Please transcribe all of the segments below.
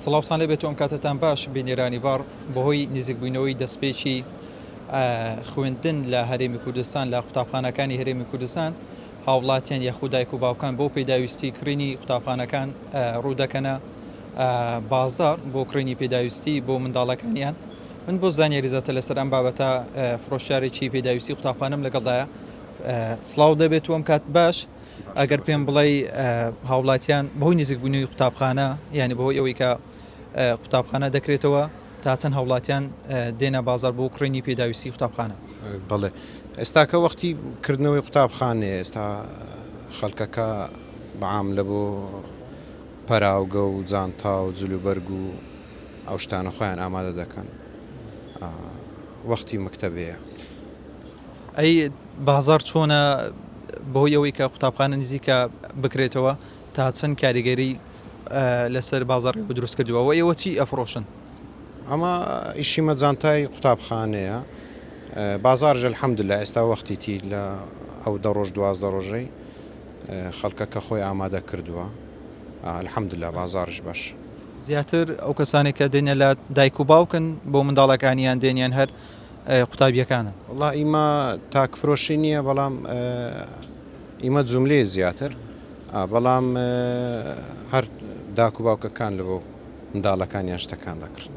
سڵاوتان لێبێت و ئەم کاتەتان باش بینەرانی ڤاڕ بەهۆی نزیکبووینەوەی دەستپێکی خوێندن لە هەرێمی کوردستان لە قوتابخانەکانی هەرێمی کوردستان هاوڵاتیان یاخود دایک و باوکان بۆ پێداویستی کڕینی قوتابخانەکان ڕوودەکەنە بازاڕ بۆ کڕینی پێداویستی بۆ منداڵەکانیان من بۆ زانیاری زیاتر لەسەر ئەم بابەتە فرۆشیارێکی پێداویستی قوتابخانەم لەگەڵدایە سڵاو دەبێت و ئەم کات باش ئەگەر پێم بڵێی هاوڵاتیان بەهۆی نزیکبوونەوەی قوتابخانە یانی بەهۆی ئەوەی کە قوتابخانە دەکرێتەوە تا چەند هاوڵاتیان دێنە بازار بۆ کڕینی پێداویستی قوتابخانە؟ بەڵێ ئێستاکە وەختی کردنەوەی قوتابخانەیە ئێستا خەڵکەکە بەعام لە بۆ پەراوگە و جانتا و جلوبەرگ و ئەو شتانە خۆیان ئامادە دەکەن وەختی مەکتەبەیە. ئەی بازاڕ چۆنە بەهۆی ئەوەی کە قوتابخانە نزیکە بکرێتەوە تا چەند کاریگەری لەسەر بازاڕی ئێوە دروست کردووە و ئێوە چی ئەفرۆشن؟ ئەمە ئیشی مە جانتای قوتابخانەیە بازاڕش الحمدللە ئێستا وەختیتی لە ئەو دە ڕۆژ 12 ڕۆژەی خەڵکەکە خۆی ئامادە کردووە الحمدللە بازاڕش باش. زیاتر ئەو کەسانێک کە دێنە لە دایک و باوکن بۆ منداڵەکانیان دێن یان هەر قوتابیەکانن. وەڵا ئیمە تاک فرۆشی نییە بەڵام ئیمە جوملەیە زیاتر بەڵام هەر داک و باوکەکان لە بۆ منداڵەکانیان شتەکان دەکڕن.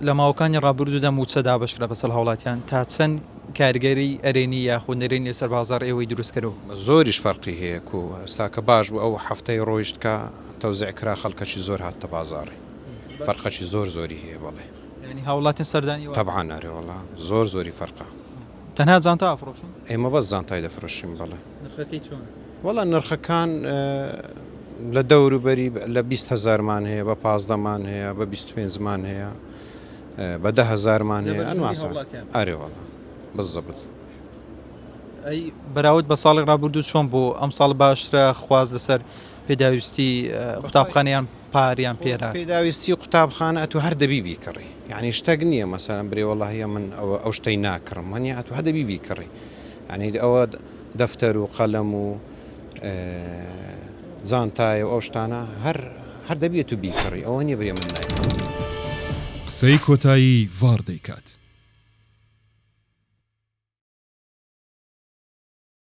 لە ماوەکانی ڕابردوودا مووچە دابەشکرا بەسەر هاوڵاتیان تا چەند کاریگەری ئەرێنی یاخود نەرێنی لەسەر بازاڕ ئێوەی دروست کردووە؟ زۆریش فەرقی هەیە کو ئێستا کە باش بوو ئەو هەفتەی ڕۆیشت کە تەوزیع کرا خەڵکەکی زۆر هاتتە بازاڕی فەرقەکی زۆر زۆری هەیە بەڵێ. یانی هاوڵاتیان سەردانی ئێوە تەبعەن ئەرێ وەڵا زۆر زۆری فەرقە. تەنها جانتا ئەفڕۆشن؟ ئێمە بەس جانتای دەفرۆشین بەڵێ. نرخەکەی چۆنە؟ وەڵا نرخەکان لە دەور و بەری لە 20 هەزارمان هەیە بە 15 مان هەیە بە 25 مان هەیە بە دە هەزارمان هەیە ئەنوا ئەرێ وەڵا بزەبت. ئەی بەراورد بە ساڵی ڕابردوو چۆن بوو ئەمساڵ باشترە خواست لەسەر پێداویستی قوتابخانەیان پار یان پێرار. پێداویستی قوتابخانە ئەتوو هەر دەبی بیکڕی یانی شتەک نییە مەسەلەن برێ وەڵاهی ئەمن ئەوە ئەو شتەی ناکڕم وەنیە ئەتوو هەر دەبی بیکڕی یانی ئەوە دەفتەر و قەلەم و جانتایە و ئەو شتانە هەر هەر دەبی ئەتوو بیکڕی ئەوە نییە برێ من نایکڕم. قسەی کۆتایی ڤاڕ دەیکات.